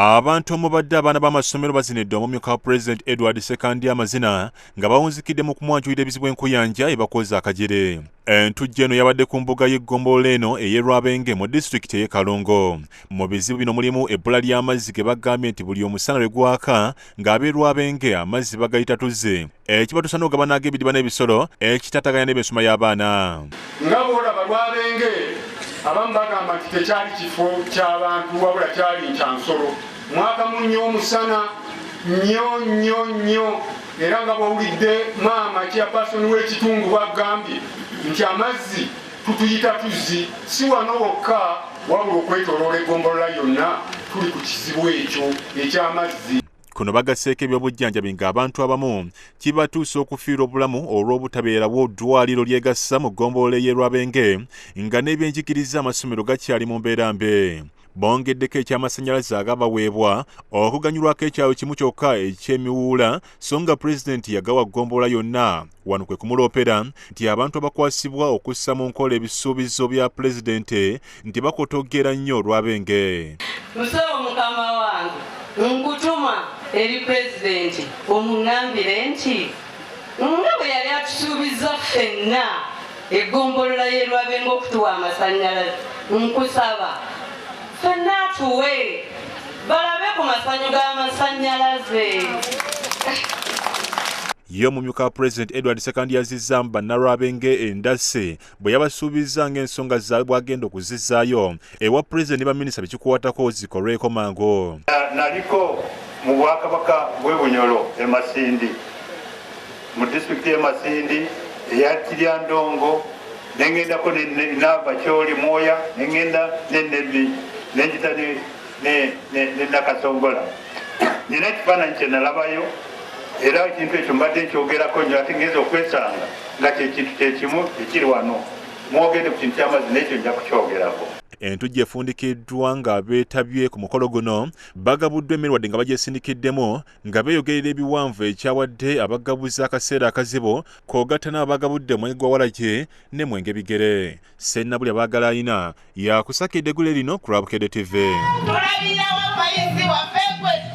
Abantu omubadde abaana b'amasomero bazinidde omumyuka wa Pulezidenti Edward Ssekandi amazina nga bawunzikidde mu kumwanjulira ebizibu enkuyanja ebakoza akajere. Entujjo eno yabadde ku mbuga y'eggombolola eno ey'e Lwabenge mu disitulikiti ey'e Kalungu. Mu bizibu bino mulimu ebbula ly'amazzi ge bagambye nti buli omusana lwe gwaka ng'ab'e Lwabenge amazzi bagayita tuzzi ekibatuusa n'okugabana ag'ebidiba n'ebisolo ekitaataganya n'ebyensoma y'abaana. Nga bw'olaba Lwabenge abamu bagamba nti tekyali kifo ky'abantu wabula kyali kya nsolo. Mwakamu nnyo omusana nnyo nnyo nnyo era nga bw'owulidde maama chairperson w'ekitundu bw'agambye nti amazzi tutuyita tuzzi si wano wokka wabula okwetoloola eggombolola yonna tuli ku kizibu ekyo eky'amazzi. Kuno bagasseeko eby'obujjanjabi ng'abantu abamu kibatuusa okufiirwa obulamu olw'obutabeerawo ddwaliro lyegassa mu ggombolola ey'e Lwabenge nga n'ebyenjigiriza amasomero gakyali mu mbeera mbi. Bongeddeko eky'amasannyalaze agabaweebwa okuganyulwako ekyalo kimu kyokka eky'emiwuula so nga pulezidenti yagawa ggombolola yonna. Wano kwe kumuloopera nti abantu abakwasibwa okussa mu nkola ebisuubizo bya pulezidenti nti bakotoggera nnyo Lwabenge. Musawo mukama wange nkutuma eri pulezidenti omuŋŋambire nti nga bwe yali atusuubizza ffenna eggombolola y'e Lwabenge okutuwa amasannyalaze nkusaba ffenna atuwe balabe ku masanyu g'amasannyalaze. Ye omumyuka wa Pulezidenti Edward Ssekandi yazizzaamu bannalwabenge endasi bwe yabasuubizza ng'ensonga zaabwe bw'agenda okuzizzaayo ewa Pulezidenti ne baminisita bekikwatako zikolweko mangu. Naliko mu bwakabaka bw'e Bunyoro e Masindi mu disitulikiti y'e Masindi eya Kiryandongo ne ŋŋendako ne Bakyoli Mwoya ne ŋŋenda ne Nebbi ne njita ne Nakasongola. Nina ekifaananyi kye nalabayo era ekintu ekyo mbadde nkyogerako nnyo ate ngenza okwesanga nga kyekintu kyekimu ekiri wano. Mwogedde ku kintu ky'amazzi n'ekyo nja kukyogerako. Entujjo efundikiddwa ng'abeetabye ku mukolo guno bagabuddwa emmere wadde nga bagyesindikiddemu nga beeyogerera ebiwanvu ekyawadde abagabuzi akaseera akazibu k'ogatta n'abagabudde omwenge gwa walagi ne mwenge bigere. Ssenabulya Baagala Ayina yakusakidde eggulire lino ku lwa Bukedde TV. Tulabirawo abayizi waffe gwe.